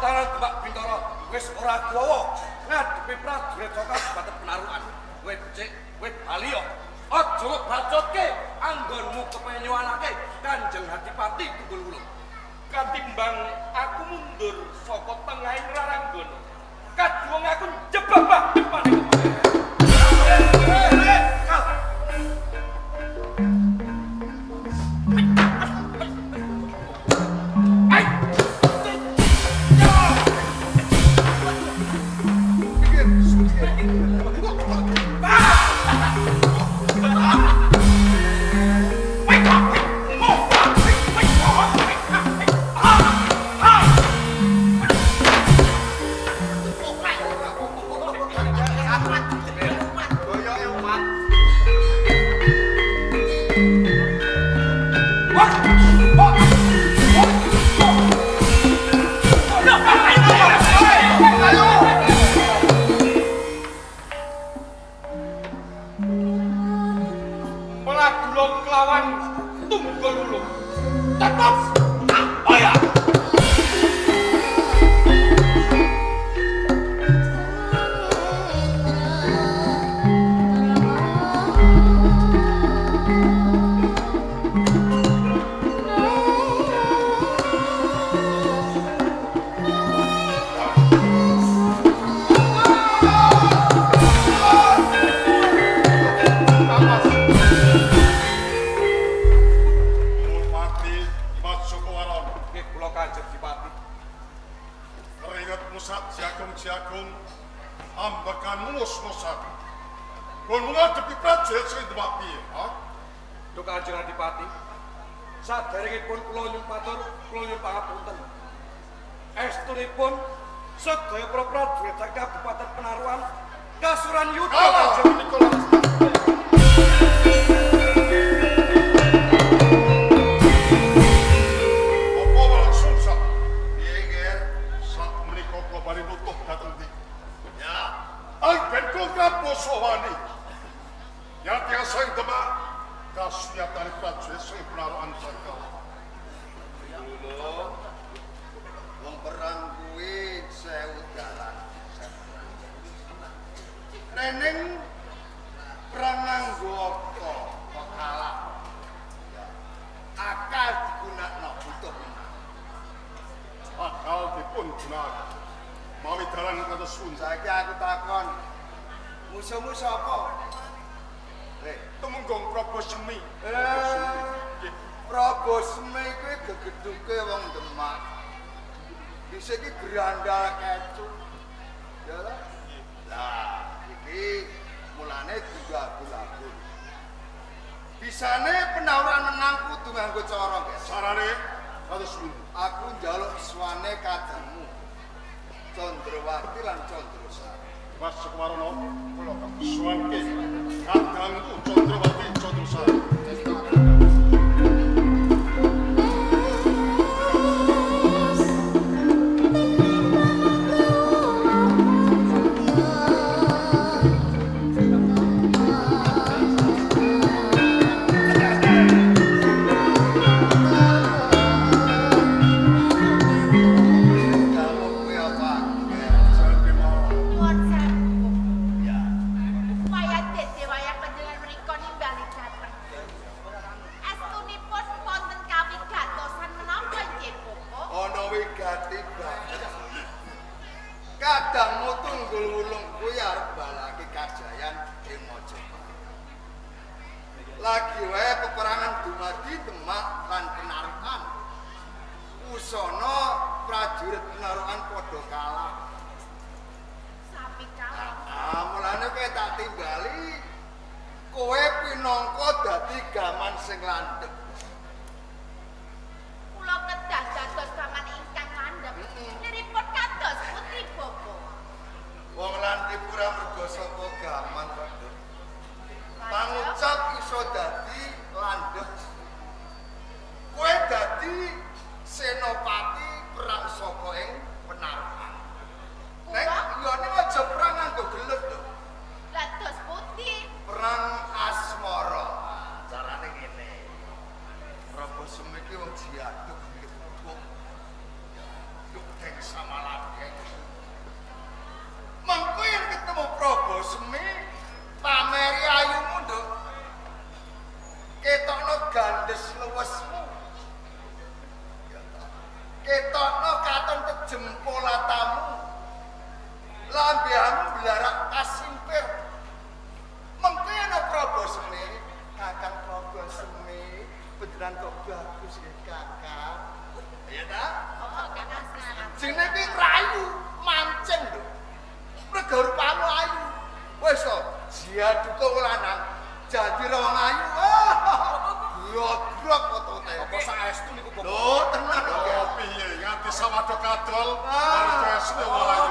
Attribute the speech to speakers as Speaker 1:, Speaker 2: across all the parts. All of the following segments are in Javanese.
Speaker 1: Pertahanan Demak Bintara wis ora kuwawa ngadepi prajurit saka Kabupaten Penarukan. Kowe becik, kowe bali yo. Aja ngebacotke anggonmu kepengin nyuwanake Kanjeng Adipati Tunggul Wulung.
Speaker 2: Katimbang aku mundur saka tengahing raranggana. Kaduweng aku jebabah depane kepane.
Speaker 3: Dia duka wong lanang janji ra wong ayu. Grok-grok otote.
Speaker 1: Apa saestu niku Bapak?
Speaker 3: Lho, tenan kok.
Speaker 4: Oh, piye nganti sawadok kadol orkestre wong ayu.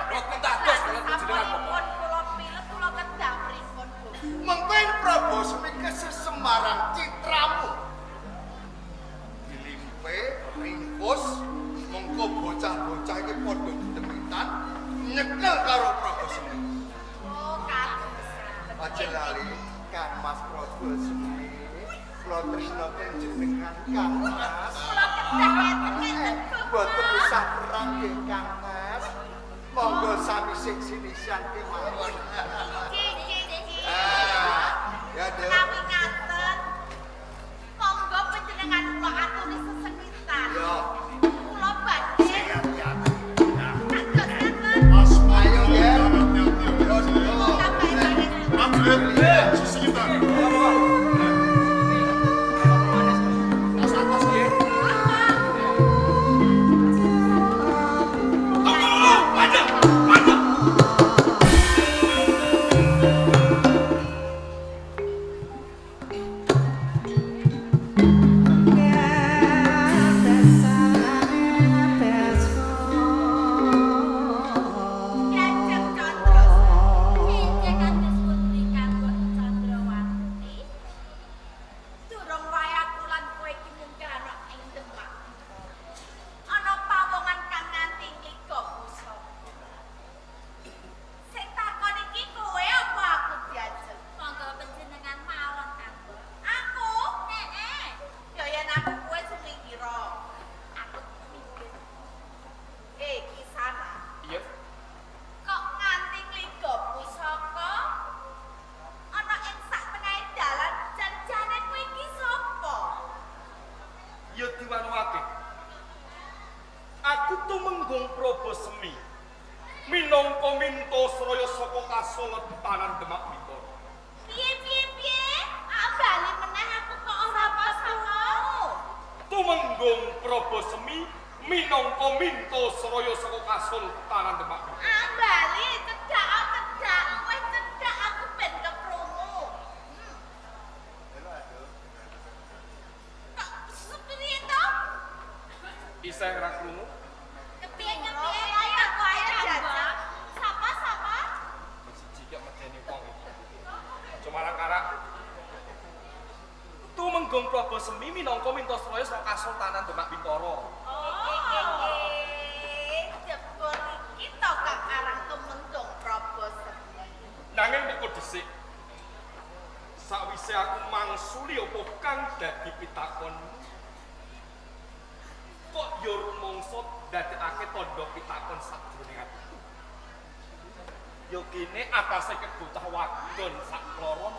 Speaker 1: Nggih, pitados kula jenengan Bapak.
Speaker 5: Kula pilek kula kedah pripun, Bu?
Speaker 3: Mengko Prabu Semi kesesemarang citramu. Dilimpe, ringkus, mengko bocah-bocah iki padha ditemitan nyekel karo Prabu Semi.
Speaker 5: Oh, kados.
Speaker 3: Aja lali Kang Mas Prabu Semi. Kula tresna panjenengan Kang Mas.
Speaker 5: Kula kedah ngeten-ngeten, Bu.
Speaker 3: Boten usah perang nggih Kang Mas. Monggo sami sing sinisian kemawon.
Speaker 5: Nggih.
Speaker 3: Ya, Dek.
Speaker 5: Menawi ngaten, monggo panjenengan kula aturi sesengitan.
Speaker 3: Ya.
Speaker 5: Kula badhe
Speaker 3: Hati-hati.
Speaker 5: kados ngaten.
Speaker 4: Mas,
Speaker 3: Ayo, ya.
Speaker 4: Hati-hati.
Speaker 5: Tambah
Speaker 4: Sisi kita.
Speaker 1: Atas nggih.
Speaker 5: Diajeng Candra. Injih kados pundi kanggo Candrawati? Durung wae aku lan kowe iki mungkin ana ing Demak. Ana pawongan kang nganti ngliga pusaka. Sing takon iki kowe apa aku diajeng?
Speaker 6: Monggo panjenengan mawon kanggo.
Speaker 5: Aku?
Speaker 6: Heeh.
Speaker 5: Ya yen aku kowe sumingkira.
Speaker 6: Aku minggir.
Speaker 5: Eh, Kisana.
Speaker 2: Iya.
Speaker 5: Kok nganti ngliga pusaka? Ana ing sak tengahe dalan janjane kowe iki sapa?
Speaker 2: Ya diwanowake. Aku tumenggung Prabu Semi. Minangka Mintasraya saka Kasultanan Demak Bintara.
Speaker 5: Piye piye piye? Ah bali meneh aku kok ora krungu.
Speaker 2: Tumenggung Prabu Semi minangka Mintasraya saka Kasultanan Demak Bintara.
Speaker 5: Ah bali cedhak cedhak wis cedhak aku ben keprungu. Kok sepiye to?
Speaker 2: Isih ora krungu?
Speaker 6: Kepiye kepiye
Speaker 5: Ayo
Speaker 6: aku
Speaker 5: ayo
Speaker 6: ayo
Speaker 5: jajal.
Speaker 6: Sapa sapa?
Speaker 2: Siji kok medeni wong iki. Aja marang-karang. Tumenggung Prabu Semi minangka Mintasraya saka Kasultanan Demak Bintara.
Speaker 5: Oh. Jebul iki to kang aran Tumenggung Prabu Semi.
Speaker 2: Nanging moko dhisik. Sakwise aku mangsuli apa kang dadi pitakonmu? Kok ya rumangsa ndadekake tandha pitakon sakjroning atiku. Ya kene atase kebocah wadon sakloron.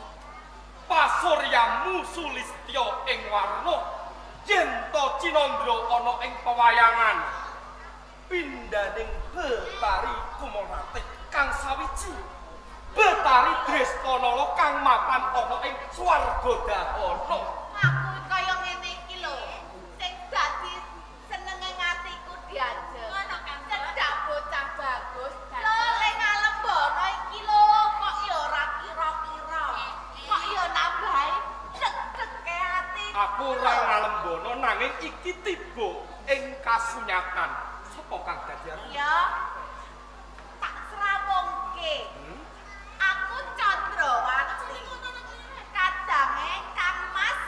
Speaker 2: Pasuryamu sulistya ing warna yen to cinandra ana ing pewayangan. Pindhaning Betari Kumulratih kang sawiji. Betari Drestanala kang mapan ana ing swarga dahana.
Speaker 5: Aku kaya ngene iki lho. Sing dadi senenge atiku diajeng.
Speaker 6: Ngono Kang.
Speaker 5: Cedhak bocah bagus. Lho le ngalembono iki lho kok ya ora kira-kira. Kok ya nambahi deg-dege ati.
Speaker 2: Aku ora ngalembono nanging iki tiba ing kasunyatan. Sapa kang dadi aku?
Speaker 5: Ya. Tak srawungke. Aku Candrawati. Kadange Kang Mas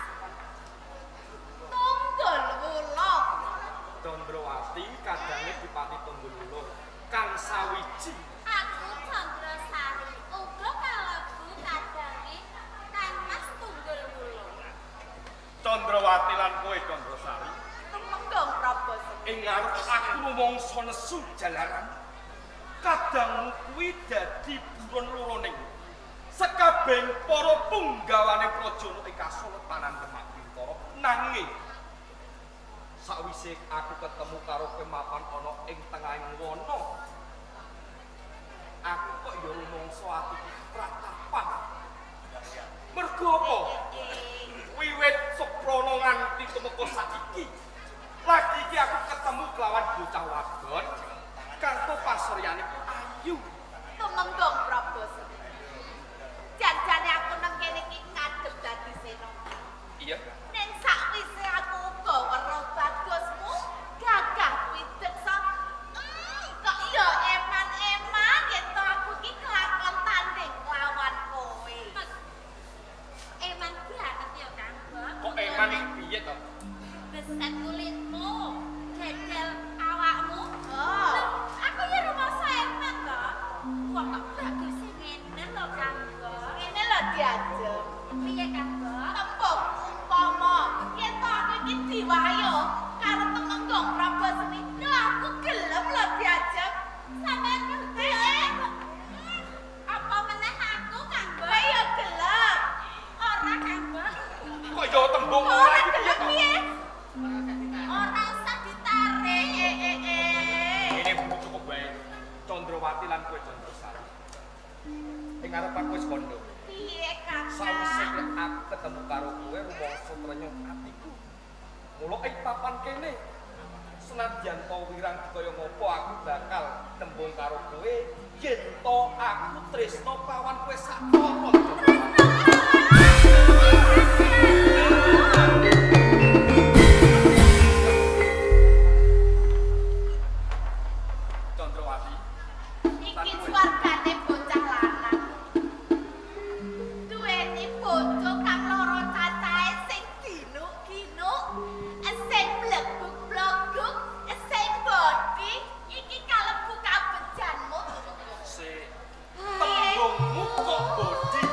Speaker 5: Tunggul Wulung.
Speaker 2: Candrawati kadange Dipati Tunggul Wulung kang sawiji.
Speaker 6: Aku Candrasari uga kalebu kadange Kang Mas Tunggul Wulung.
Speaker 2: Candrawati lan kowe Candrasari
Speaker 5: Tumenggung Prabu Semi.
Speaker 2: ing ngarep aku rumangsa nesu jalaran. Kadangmu kuwi dadi buron loroning sekabehing para punggawane praja ing Kasultanan Demak Bintara. Nanging sakwise aku ketemu karo kowe mapan ana ing tengahing wana, aku kok ya rumangsa atiku pratapan. Mergo apa? Wiwit seprana nganti tumeka saiki, lagi iki aku ketemu kelawan bocah wadon kang pasaryane ayu.
Speaker 5: Tumenggung Prabu Semi.
Speaker 2: Lan kowe Candrasari. Ing ngarep aku wis kandha.
Speaker 5: Piye, Kakang?
Speaker 2: Sawise aku ketemu karo kowe rumangsa trenyuh atiku. Mula ing papan kene senadyan to wirang dikaya ngopo aku bakal tembung karo kowe yen to aku tresna kawan kowe sakara. Candrawati,
Speaker 5: Iki swargane bocah lanang. Duweni bojo kang loro cacahe sing ginuk-ginuk, sing bleguk-bleguk, sing bodi, iki kalebu kabejanmu.
Speaker 2: Sik tembungmu kok bodi.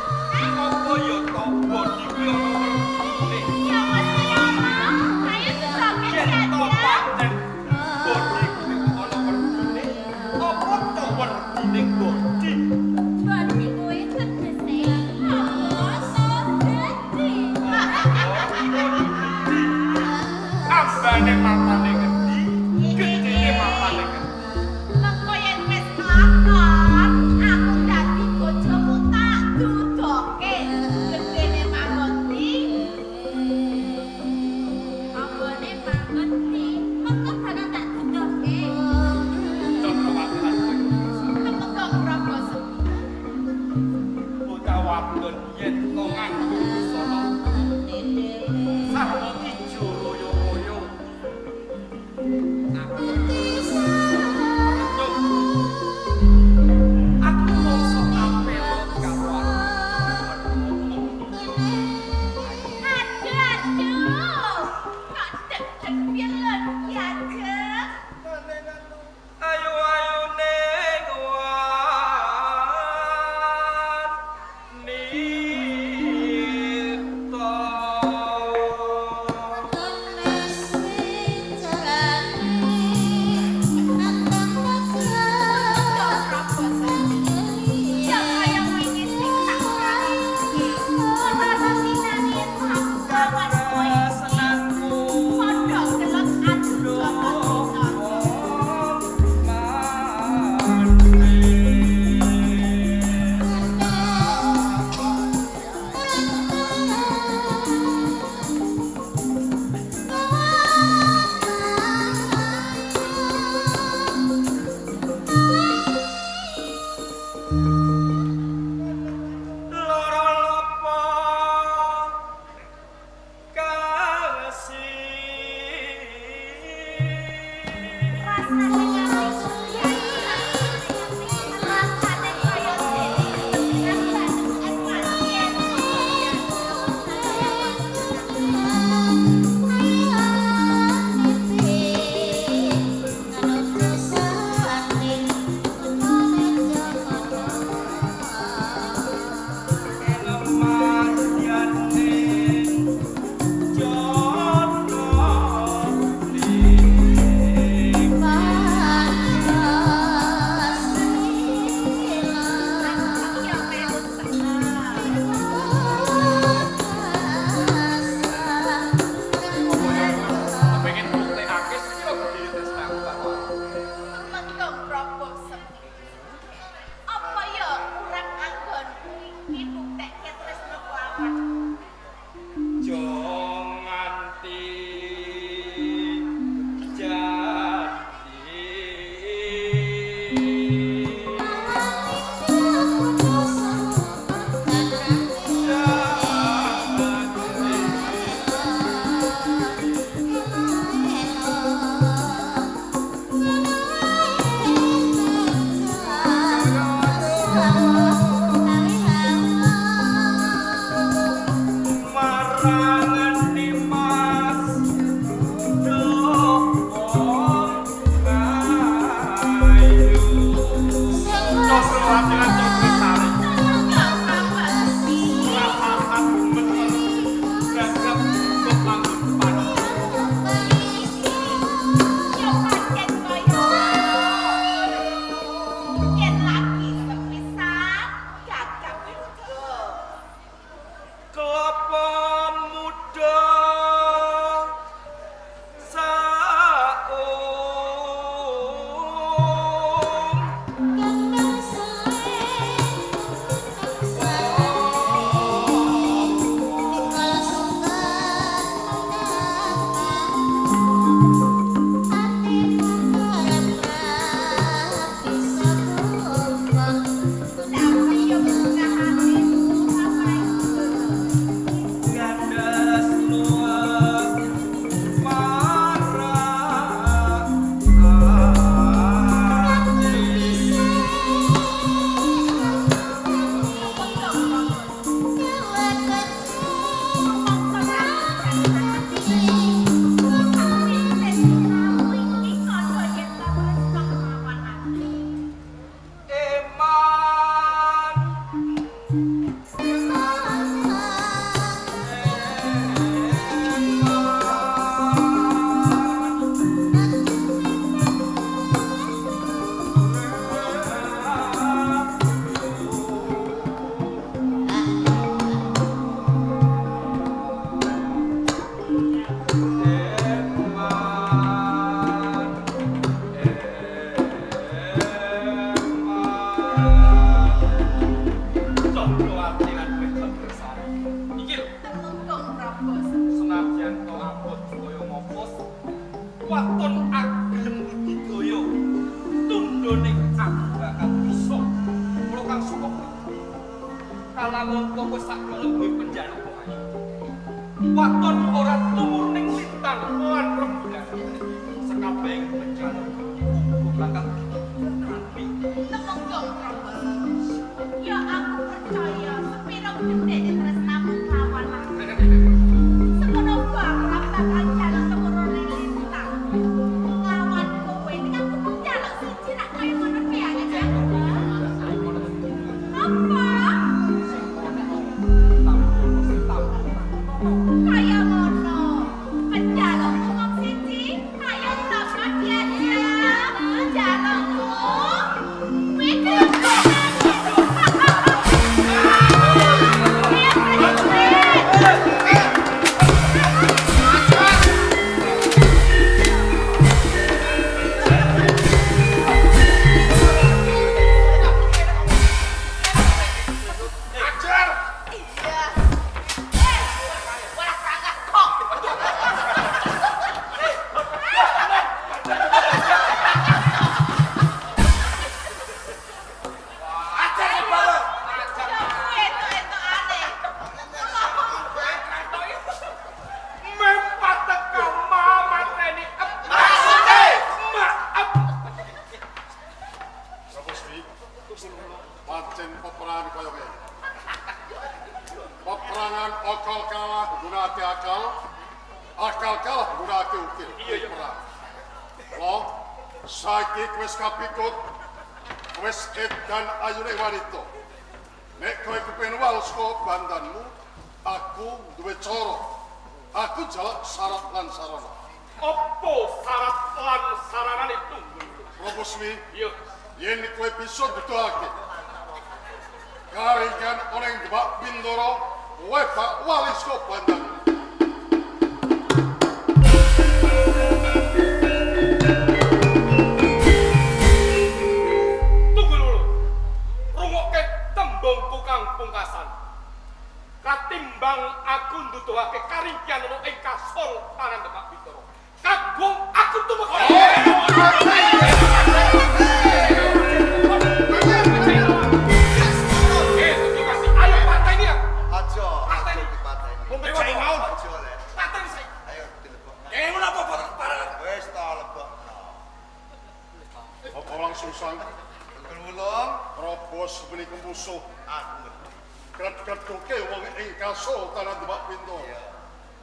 Speaker 2: ning aku bakal bisa. Kula kang saka kalamun kowe sak lembe penjaluk wae. Waton ora tumurun ning lintang lan rembulan. Sekabehing penjaluk uga bakal nanti.
Speaker 5: Temung dong Prabowo. Ya aku percaya sepiro gedhe tresnamu kawan aku. Semono bakal bakal jaluk tumurun ning lintang. Lawan kowe iki aku mung jaluk siji rak kaya ngono piye aja. Apa? Kaya ngono. Penjalukku mung siji, ayo sapa diajak. Jalukku. Wis.
Speaker 4: Ajar!
Speaker 5: Iya. Walah rangga kok.
Speaker 1: Ajar bawa.
Speaker 5: Ya kuwi entuk-entukane.
Speaker 2: Mempateka mateni
Speaker 1: Maksude?
Speaker 2: Maaf.
Speaker 4: Sapa sih? Pancen peperangan kaya ngene. Peperangan akal kalah nggunakake akal, akal kalah nggunakake ukil. Iya perang. Lo saiki wis kapikut, wis edan ayune wanita. Nek kowe kepengin wal saka bandanmu, aku duwe cara. Aku jaluk syarat lan sarana.
Speaker 2: Apa syarat lan saranane Tunggul?
Speaker 4: Prabu Smi,
Speaker 2: Iya.
Speaker 4: yen kowe bisa nuduhake karingan ana ing Demak Bintara, kowe bak wali saka bandanmu.
Speaker 2: Tunggul Wulung. Rungokke tembungku kang pungkasan. Katimbang aku nduduhake karingkian ana ing Kasultanan Demak Bintara. Kagung aku tumeka. Ayo pateni ya.
Speaker 3: Aja,
Speaker 2: Pateni.
Speaker 3: aja dipateni.
Speaker 2: Wong pecahi mau.
Speaker 3: Aja le.
Speaker 2: Pateni sik.
Speaker 3: Ayo dilebokno.
Speaker 1: Ngono apa boten parangan?
Speaker 3: Wis ta lebokno.
Speaker 4: Apa langsung sang
Speaker 3: Tunggul Wulung,
Speaker 4: Prabu Smi menika musuh
Speaker 3: aku ngerti.
Speaker 4: Kret-kretke wong ing Kasultanan Demak Bintara.
Speaker 3: Iya.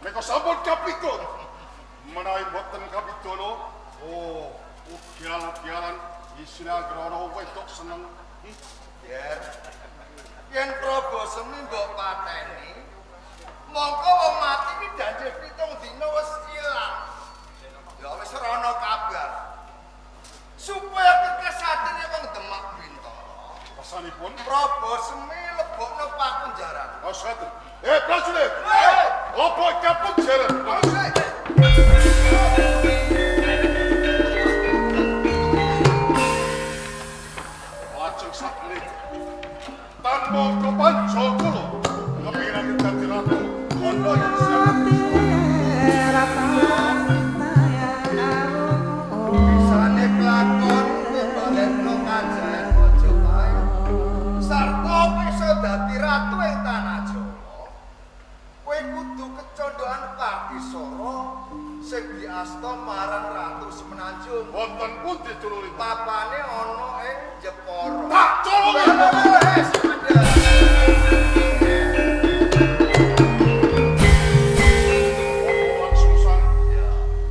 Speaker 4: Mereka sampun kapikut. Menawi boten kapidana, oh, ugyal-ugyalan isine anggere ana wedok seneng.
Speaker 3: Yer. Yen Prabu Semi mbok pateni, mongko wong mati ki danjir 7 dina wis ilang. Ya wis ora ana kabar. Supaya kekesatene wong Demak Bintara,
Speaker 4: Pasanipun
Speaker 3: Prabu Semi lebokno pakunjaran.
Speaker 4: oh satu. Prajurit. Apa kapunjaran? Lajeng sakmenika tanpa kepanca kula kepingin dadi ratu ana ing
Speaker 3: Bisane kelakon balekno kajayan Majapahit. Sarta bisa dadi ratu ing tanah Jawa. Kowe kudu kecondokan Partisara sing diasta marang Ratu Semenanjung.
Speaker 4: Wonten pundi tulunipun?
Speaker 3: Papane ana ing Jepara.
Speaker 4: Tak tulungi. Langsung sang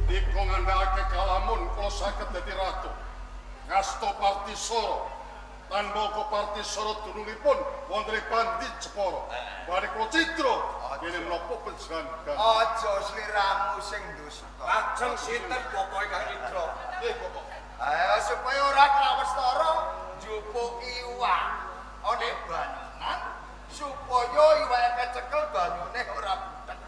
Speaker 4: dika ngandhakake kalamun kula saged dadi ratu. Ngasta Partisara. Tanpa ke Partisara dununipun wonten ing Pandi Jepara. Badhe kula cidra kene menapa panjenengan.
Speaker 3: Aja sliramu sing dusta.
Speaker 1: Lajeng sinten pokoke Kang Indra? Nggih, Bapak.
Speaker 3: Ayo supaya ora kawestara njupuk iwak ana banyunan supaya iwake kecekel banyune ora butek.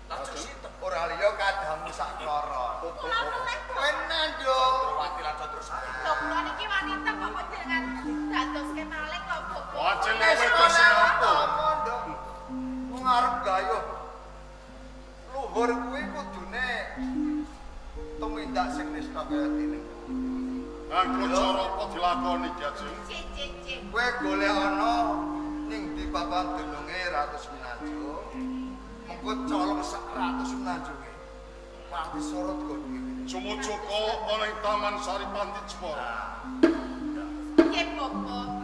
Speaker 1: Lajeng sinten?
Speaker 3: Ora liya kadamu saklara.
Speaker 5: Kula meneh.
Speaker 3: Kowe nandung.
Speaker 1: Wati lan Candra.
Speaker 5: Lho kula niki wanita kok panjenengan dadoske maling kok Bapak.
Speaker 4: Pancen
Speaker 3: Wis
Speaker 4: wedok sing
Speaker 3: ora
Speaker 4: apa?
Speaker 3: utama, Nduk. Wong arep gayuh. Luhur kuwi kudune tumindak sing nista kaya dene.
Speaker 4: Nganggo cara apa dilakoni Ki Ajeng?
Speaker 5: C.
Speaker 3: Kowe golek ana ning ndi papan dununge Ratu Semenanjung. Mengko colong sak Ratu Semenanjunge. Panti sorot go dhewe.
Speaker 4: Sumucuka ana ing Taman Sari Panti Jepara.
Speaker 5: Nggih, Bapak.